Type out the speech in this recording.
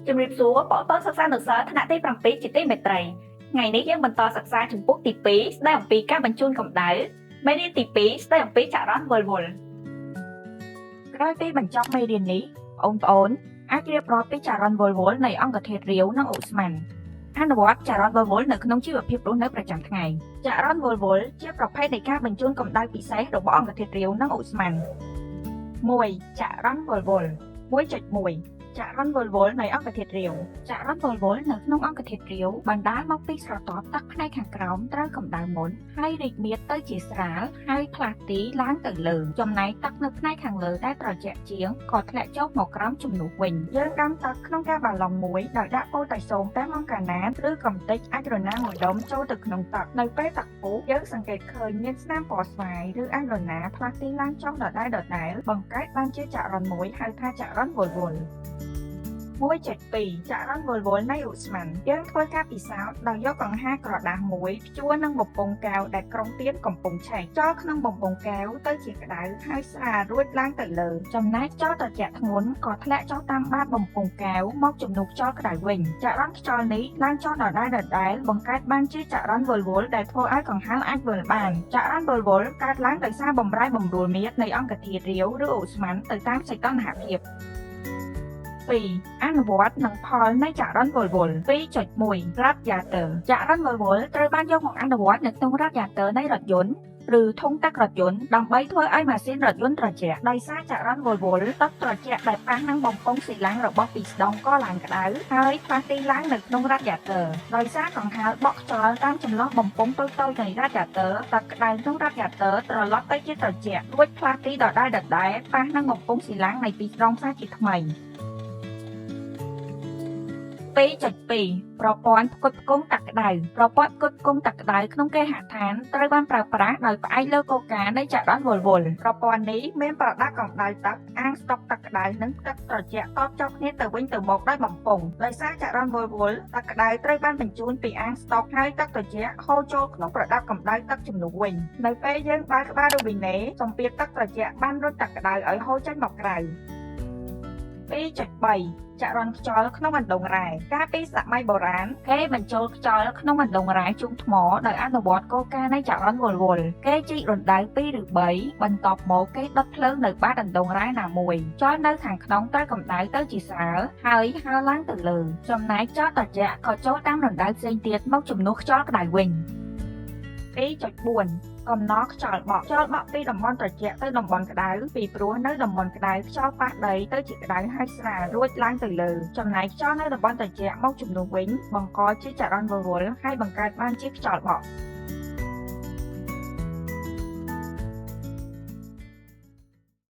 ជំរាបសួរបងប្អូនសិស្សានុសិស្សថ្នាក់ទី7ជាទីមេត្រីថ្ងៃនេះយើងបន្តសិក្សាជំពូកទី2ស្ដីអំពីការបញ្ជូនកម្ដៅមេរៀនទី2ស្ដីអំពីចរន្តវិលវល់ក្រោយពីបញ្ចប់មេរៀននេះបងប្អូនអាចរៀបរាប់ពីចរន្តវិលវល់នៃអង្គធាតុរាវនិងឧស្ម័នអនុវត្តចរន្តវិលវល់នៅក្នុងជីវភាពរស់នៅប្រចាំថ្ងៃចរន្តវិលវល់ជាប្រភេទនៃការបញ្ជូនកម្ដៅពិសេសរបស់អង្គធាតុរាវនិងឧស្ម័ន1ចរន្តវិលវល់1.1ចរន្តវិលវល់នៃអង្គធាតុរាវចរន្តវិលវល់នៅក្នុងអង្គធាតុរាវបណ្ដាលមកពីស្រទាប់ទឹកផ្នែកខាងក្រោមត្រូវកម្ដៅមុនហើយរីកមាឌទៅជាស្រាលហើយផ្លាស់ទីឡើងទៅលើចំណែកទឹកនៅផ្នែកខាងលើដែលត្រជាក់ជាងក៏ធ្លាក់ចុះមកក្រោមជំនួសវិញយើងដាំទឹកក្នុងការបាឡុងមួយដោយដាក់ប៉ូតាសូមតែម៉ង់កាណាតឬកំទេចអាចរណាមួយដុំចូលទៅក្នុងទឹកនៅពេលទឹកពុះយើងសង្កេតឃើញមានស្នាមពណ៌ស្វាយឬអាចរណាផ្លាស់ទីឡើងចុះដដែលៗបង្កើតបានជាចរន្តមួយហៅថាចរន្តវិលវល់1.2ចរន្តវិលវល់នៃឧស្ម័នយើងធ្វើការពិសោធន៍ដោយយកកង្ហារក្រដាសមួយព្យួរនឹងបំពង់កែវដែលក្រុងទៀនកំពុងឆេះចោលក្នុងបំពង់កែវទៅជាក្តៅហើយស្រាលរួចឡើងទៅលើចំណែកខ្យល់ត្រជាក់ធ្ងន់ក៏ធ្លាក់ចុះតាមបាតបំពង់កែវមកជំនួសខ្យល់ក្តៅវិញចរន្តខ្យល់នេះឡើងចុះដដែលៗបង្កើតបានជាចរន្តវិលវល់ដែលធ្វើឲ្យកង្ហារអាចវិលបានចរន្តវិលវល់កើតឡើងដោយសារបំរែបំរួលមាឌនៃអង្គធាតុរាវឬឧស្ម័នទៅតាមសីតុណ្ហភាព2អនុវត្តនិងផលនៃចរន្តវិលវល់2.1រ៉ាឌយ៉ាទ័រចរន្តវិលវល់ត្រូវបានយកមកអនុវត្តនៅក្នុងរ៉ាឌយ៉ាទ័រនៃរថយន្តឬធុងទឹករថយន្តដើម្បីធ្វើឲ្យម៉ាស៊ីនរថយន្តត្រជាក់ដោយសារចរន្តវិលវល់ទឹកត្រជាក់ដែលប៉ះនឹងបំពង់ស៊ីឡាំងរបស់ពីស្ដងក៏ឡើងក្តៅហើយផ្លាស់ទីឡើងនៅក្នុងរ៉ាឌយ៉ាទ័រដោយសារកង្ហារបក់ខ្យល់តាមចន្លោះបំពង់តូចៗនៃរ៉ាឌយ៉ាទ័រទឹកក្តៅក្នុងរ៉ាឌយ៉ាទ័រត្រឡប់ទៅជាត្រជាក់រួចផ្លាស់ទីដដែលៗប៉ះនឹងបំពង់ស៊ីឡាំងនៃពីស្ដងសាជាថ្មី2.2ប្រព័ន្ធផ្គត់ផ្គង់ទឹកក្តៅប្រព័ន្ធផ្គត់ផ្គង់ទឹកក្តៅក្នុងគេហដ្ឋានត្រូវបានប្រើប្រាស់ដោយផ្អែកលើគោលការណ៍នៃចរន្តវិលវល់ប្រព័ន្ធនេះមានប្រដាប់កម្ដៅទឹកអាងស្តុកទឹកក្តៅនិងទឹកត្រជាក់តភ្ជាប់គ្នាទៅវិញទៅមកដោយបំពង់ដោយសារចរន្តវិលវល់ទឹកក្តៅត្រូវបានបញ្ជូនពីអាងស្តុកហើយទឹកត្រជាក់ហូរចូលក្នុងប្រដាប់កម្ដៅទឹកជំនួសវិញនៅពេលយើងបើកក្បាលរ៉ូប៊ីណេសម្ពាធទឹកត្រជាក់បានរុញទឹកក្តៅឲ្យហូរចេញមកក្រៅ2.3ចរន្តខ្យល់ក្នុងអណ្ដូងរ៉ែកាលពីសម័យបុរាណគេបញ្ចូលខ្យល់ក្នុងអណ្ដូងរ៉ែជូងថ្មដោយអនុវត្តគោលការណ៍នៃចរន្តវិលវល់គេជីករណ្ដៅ2ឬ3បន្ទាប់មកគេដុតភ្លើងនៅបាតអណ្ដូងរ៉ែណាមួយខ្យល់នៅខាងក្នុងត្រូវកម្ដៅទៅជាស្រាលហើយហើរឡើងទៅលើចំណែកខ្យល់ត្រជាក់ក៏ចូលតាមរណ្ដៅផ្សេងទៀតមកជំនួសខ្យល់ក្តៅវិញ2.4កំណកខ្យល់បក់ខ្យល់បក់ពីតំបន់ត្រជាក់ទៅតំបន់ក្តៅពីព្រោះនៅតំបន់ក្តៅខ្យល់ប៉ះដីទៅជាក្តៅហើយស្រាលរួចឡើងទៅលើចំណែកខ្យល់នៅតំបន់ត្រជាក់មកជំនួសវិញបង្កជាចរន្តវិលវល់ហើយបង្កើតបានជាខ្យល់បក់